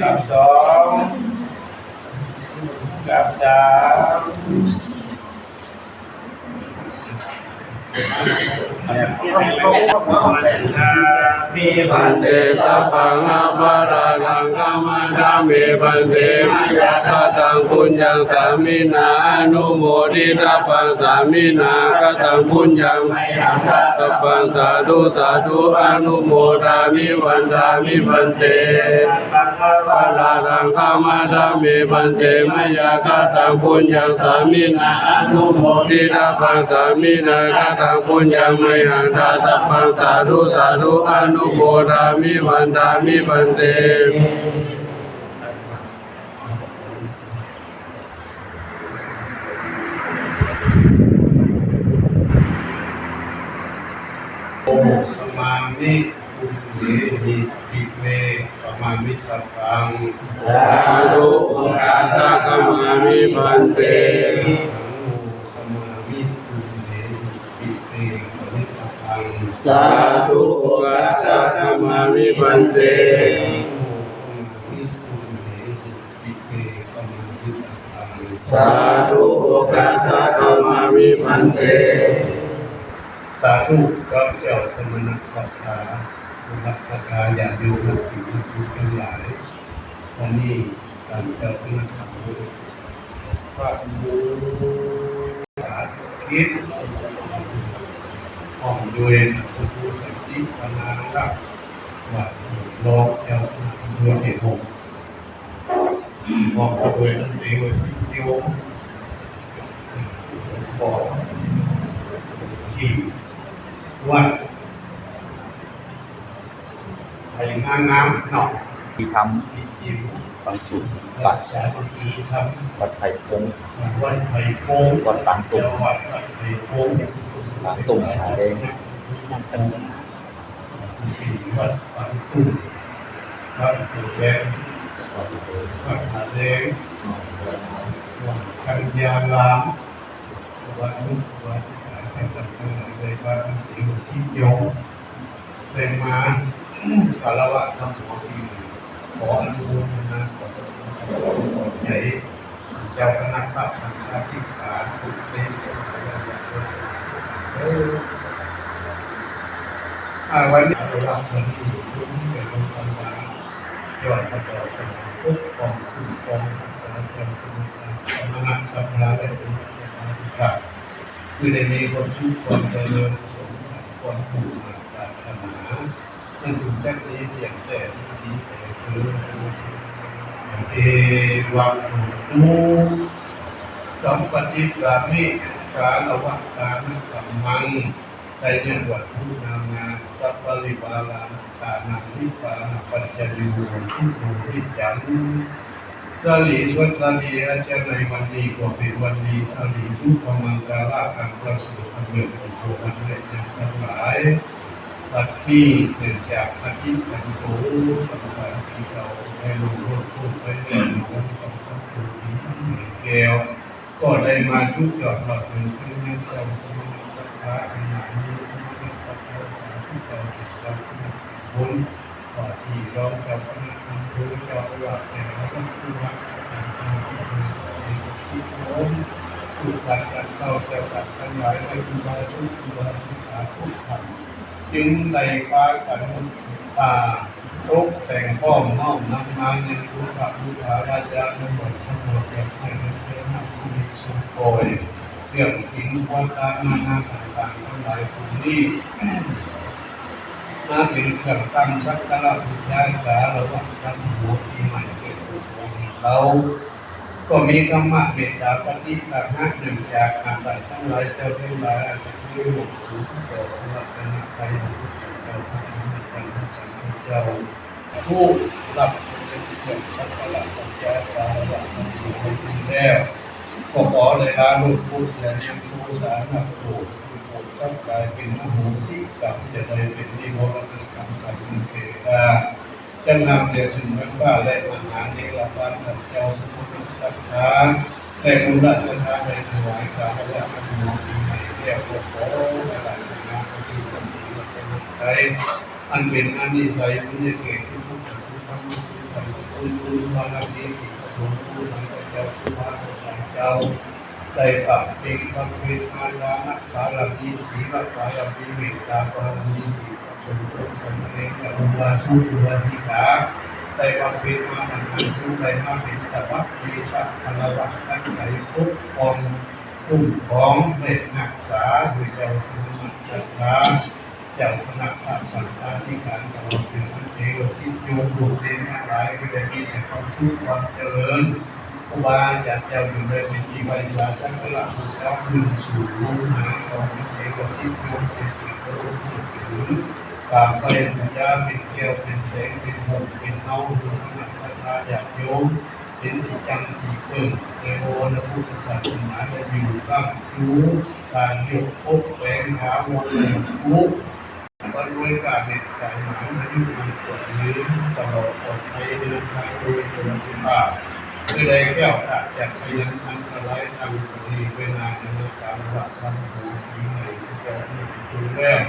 ກັບສອງ ກັບສາມ ເມ ພັນເຕ ສັບພັງ ອະປະລາທັງ ຂະມາສະມິ ພັນເຕ ມາຍາຄະຕັງ ປຸນຍັງ ສາມິນາ ອະນຸໂມທິຕັບພັງ ສາມິນາ ຄະຕັງ ປຸນຍັງ ໄມຫັງ ດາຕະພັງ ສາທຸ ສາທຸ ອະນຸໂມທາມິ ວັນທາມິ ພັນເຕ ອະປະລາທັງ ຂະມາສະມິ ພັນເຕ ມາຍາຄະຕັງ ປຸນຍັງ ສາມິນາ ອະນຸໂມທິຕັບພັງ ສາມິນາ ຄະຕັງ ປຸນຍັງ ໄມຫັງ ດາຕະພັງ ສາທຸ ສາທຸ ອະນຸໂມທາມິ ວັນທາມິ ພັນເຕ. ໂອ ສະມາມິ ປຸນເຍຫິ ອິເມ ສະມາມິ ສັບພັງ ສາທຸ ໂອກາສະ ຂະມາມິ ພັນເຕ ໂອ ສະມາມິ ປຸນເຍຫິ ອິເມ ສະມາມິ ສັບພັງ ສາທຸ ໂອກາສະ ຂະມາມິ ພັນເຕ ໂອ ສະມາມິ ປຸນເຍຫິ ສາທຸ ໂອກາສະ ຂະມາມິ ພັນເຕ ສາທຸ ເຈົ້າ ເຈົ້າສະມະນະສັດທາ ຜູ້ຮັກສະກາ ຍາດໂຍມ ນັກສິດ ນັກບຸນທັງຫຼາຍ, ວັນນີ້ທ່ານເຈົ້າຄະນະຄຳ ພະຄູ ສາທິດ ພ້ອມດ້ວຍພະຄູ ສັນຕິ ປະນາລັກ ລອງເຈົ້າຄະນະຄຳ ເທໂວ ອອກມາໂດຍອັນເປັນວ່າຊິໂຍມ ຂອງທີ່ວັດໄພງາງາມເນາະ ທີ່ທຳ ທີ່ຈິມ ປັງສຸ ວັດສາມັກຄີທຳ ວັດໄພກົງ ວັດໄພກົງ ວັດປາງຕຸງ ວັດໄພກົງ ປາງຕຸງ ຜາແດງ ວັດປາງຕຸງ ວັດໂພແດງ ວັດຜາແດງ ວັດກັນຍາລາມ ອຸບາສົກ ອຸບາສິກາ ທ່ານທັງຫຼາຍ ໄດ້ມາເປັນສິດໂຍມ ໄດ້ມາຄາລະວະທຳຫົວປີນີ້ ຂໍອະນຸໂມທະນາ ຂອບໃຈ ເຈົ້າຄະນະພະສັງຄາທິການທຸກເປັນເຈົ້າ ອາ ວັນນີ້ ອາ ວັນນີ້ ບຸນເປັນບຸນທຳມາ ຍ້ອນພະເຈົ້າສະໜອງປົກປ້ອງຄຸ້ມຄອງ ຮັກສາເຈົ້າສະມະນະ ສະມະນະສັດທາ ແລະ ສົງສະຖາທິການ ຄືໄດ້ມີຄວາມສຸກຄວາມຈະເລີນ ສົມຄວາມມຸ່ງມາດປາດຖະໜາ ນັ້ນຈຶ່ງຈັກມີພຽງແຕ່ດີແຕ່ເທີນ ເອວັງ ໂຫຕຸ ສຳປະຕິສາມິ ກາລະວະການະກັມມັງ ໄຊຍະວັດຖຸນານາ ສັບປະລິວາລານະ ການານິບານະປັດຈະໂຍ ໂຫຕຸ ໂຫຕິຈັງ ສະລິສົດສະລິອາຈະ ໃນວັນນີ້ກໍເປັນວັນດີ ສະລິສຸພະມັງກະລະ ອັນປະເສີດ ອັນເລີດ ຂອງພວກທ່ານແລະຍາດທັງຫຼາຍ ບັດນີ້ເນື່ອງຈາກອະທິກຂັນໂຕ ສັງຂານທີ່ເກົ່າໄດ້ລ່ວງໂລດ ໄປແລ້ວ ວັນຂອງພັນໂທ ທີ່ທັງຫຼາຍແກ້ວ ກໍໄດ້ມາຈຸດຍອດຮອດເຖິງພະຍາເຈົ້າສະມະນະສັດທາ ອັນໜາແໜ້ນສະມະນະສັດທາ ສາທຸເຈົ້າ ເຈົ້າຄະນະຕຳບົນ ວ່າທີ່ລອງເຈົ້າຄະນະອຳເພີ ເຈົ້າອາວາດ ແຕ່ລະວັດ ຜູ້ຮັກສາການ ເອກະສິດໂນມ ລູກຫຼານກັນເຕົ້າ ເຈົ້າກັນທັງຫຼາຍ ແລະ ອຸບາສົກ ອຸບາສິກາ ທຸກທ່ານ ຈຶ່ງໄດ້ພາກັນ ອ່າ ຕົກແຕ່ງພ້ອມນ້ອມນຳມາຍັງພຸດທະບູຊາລາຈານຸບົດ ທັງໝົດ ຢາກໃຫ້ເປັນເທວະນາຜູ້ມີຊົງປ່ອຍ ເລື່ອງສິນວັດຕະນະນາຕ່າງໆທັງຫຼາຍຜູ້ນີ້ ມາເປັນເຄື່ອງຕັ້ງສັກກາລະບູຊາກາລະວະກັນຫົວປີໃໝ່ເປັນຜູ້ຂອງເຂົາ ກໍມີທຳມະເມດຕາປະຕິການະ ເນື່ອງຈາກອາໄສທັງຫຼາຍເຈົ້າທັງຫຼາຍ ອັນເປັນທີ່ລົບສູງຕໍ່ພະລັດຕະນະໄຕ ພະພຸດທະເຈົ້າ ພະທຳມະ ແລະ ພະສັງຄະເຈົ້າ ຜູ້ຮັບເປັນເຄື່ອງສັກກາລະບູຊາກາລະວະກັນຫົວໄວ້ຈິງແລ້ວ ກໍຂໍໄດ້ລາລົບໂທດເສຍ ຍັງໂທສານັກໂທດ ຜູ້ໂທດກັບກາຍເປັນອະໂຫສິກຳ ຈະໄດ້ເປັນນິວອລະນະກຳ ກຳເນີນແກ່ຂ້າ ຈັກນຳເສຍສູງເມືອງຟ້າ ແລະ ມະຫານິລະພານ ທ່ານເຈົ້າສະມະນະສັດທາ ແລະ ບຸນລະສັດທາ ໄດ້ຖວາຍກາລະວະອະນຸໂມທິໃຫ້ແລ້ວ ກໍຂໍອາລາທະນາປະຕິປະສິລັດຕະນະໄຕ ອັນເປັນອານິໄສບຸນຍະເກດ ທີ່ພວກເຈົ້າທັງ ບາລະມີທີ່ພະສົງຜູ້ສັງຄະເຈົ້າ ຄູບາອາຈານເຈົ້າ ໄດ້ປະເປັນບຳເພັນມາ ທານະບາລະມີ ສີລະບາລະມີ ເມດຕາບາລະມີ ທີ່ພະສົງສົງສາມະເນນ ແລະ ອຸບາສົກອຸບາສິກາ ໄດ້ບຳເພັນມານັ້ນ ໃຫ້ຜູ້ໃດມາເປັນຕະບັກເມຕະຄາລະວະ ທັງຫຼາຍປົກປ້ອງຄຸ້ມຄອງ ແລະ ຮັກສາ ໂດຍເຈົ້າສະມະນະສັດທາ ເຈົ້າຄະນະພະສັງຄາທິການ ຕະຫຼອດເຖິງອັນເທວະສິດໂຍມ ພວກເທວະທັງຫຼາຍ ກໍໄດ້ມີແຕ່ຄວາມສຸກຄວາມຈະເລີນ. ຄູບາອາຈານເຈົ້າ ຈົ່ງໄດ້ເປັນທີ່ໄຫວ້ສາສັກກາລະບູຊາ ຂຶ້ນສູ່ໂລຫະຂອງອັນເທວະສິດໂຍມ ເປັນທີ່ເຄົາລົບນັບຖື ກາບໄຫວ້ບູຊາ ເປັນແກ້ວເປັນແສງ ເປັນຮົ່ມເປັນເງົາ ໃຫ້ຄະນະສັດທາຍາດໂຍມ ເປັນທີ່ຈັ່ງທີ່ເພິ່ງ ໃນວະລະພຸດທະສາສະໜາ ໄດ້ຢູ່ຄ້ຳຊູ ສ້າງຍົກປົກແປງຖາວອນ ໃຫ້ຄູ ອຳນວຍການໃຫ້ສາຍໝານ ອາຍຸໝັ້ນຂວັນຍືນ ຕະຫຼອດປອດໄພ ເດີນທາງໂດຍສະຫວັດດີພາບ ເພື່ອໄດ້ແຄ້ວຄາດຈາກໄພຍັນອັນຕະລາຍ ທັງຕອນນີ້ໄປໜ້າ ໃນກາລະວະທັງໂຕປີໃໝ່ ທີ່ຈະມາເຖິງແລ້ວ.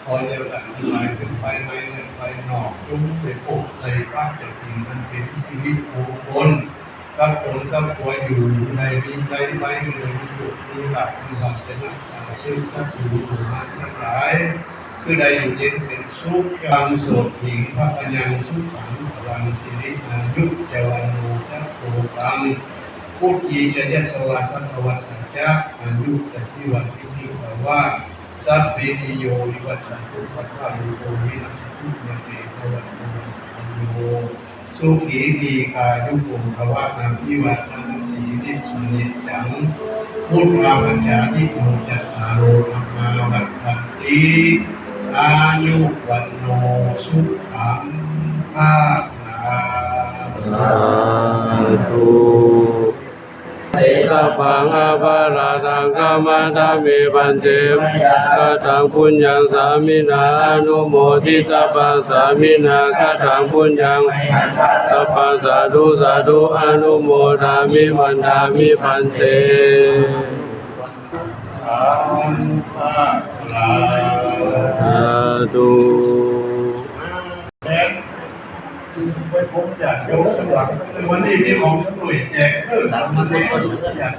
ຂໍຢ່າຫຼາຍເຖິງພາຍໃນ ແລະ ພາຍນອກ ຈົ່ງໄດ້ພົບໄດ້ປະແຕ່ສິ່ງອັນເປັນສິລິມຸງຄົນ ກັບຕົນກັບຕົວຢູ່ ໃຫ້ມີໄຈໄວ ໃຫ້ມີໂຊກມີລາບ ມີວາສະນາ ອັນເຊີນສັດຕູໂຫດຮ້າຍທັງຫຼາຍ ຄືໄດ້ຢູ່ເຢັນເປັນສຸກ ຄັງໂສດຖີ ພະຄະຍັງ ສຸຂັງ ພະລັງ ສິລິ ອາຍຸ ຈະ ວັນໂນ ຈະ ໂພ ຄັງ ພຸດທີ ຈະ ຍັດສະວາ ສັດຕະວັດສະ ຈະ ອາຍຸ ຈະ ຊີວະ ສິດທິ ພາວະ ສັບພີຕິ ໂຍ ວິວັດຊັນຕຸ ສັບພະໂລໂກ ວິນັດສະຕຸ ມະເຕ ພະວັດຕະວັນຕະວັນໂນ ສຸຂີ ດີຄາຍຸໂກ ພະວະ ອະພິວາທະນະສີລິສະນິດຈັງ ພຸດທາ ປັນຈາ ທິໂນ ຈັດຕາໂລ ທຳມາ ວັດທັນຕິ ອາຍຸ ວັນໂນ ສຸຂັງ ພະລັງ ສາທຸ. ເຕ ສັບພັງ ອະປະລາທັງ ຂະມະທະເມ ພັນເຕ ມະຍັງ ຄະຕັງ ປຸນຍັງ ສາມິນາ ອະນຸໂມທິຕະບັງ ສາມິນາ ຄະຕັງ ປຸນຍັງ ມັງຄະລັງ ຕັບພັງ ສາທຸ ສາທຸ ອະນຸໂມທາມິ ວັນທາມິ ພັນເຕ ສາທຸ. ແລະໄວ້ພົບຍາດໂຍມຂ້າງຫຼັງ ຄືມື້ນີ້ມີຂອງຊຳຫຼວຍແຈກເດີ ສາມະເນນ ຍາດ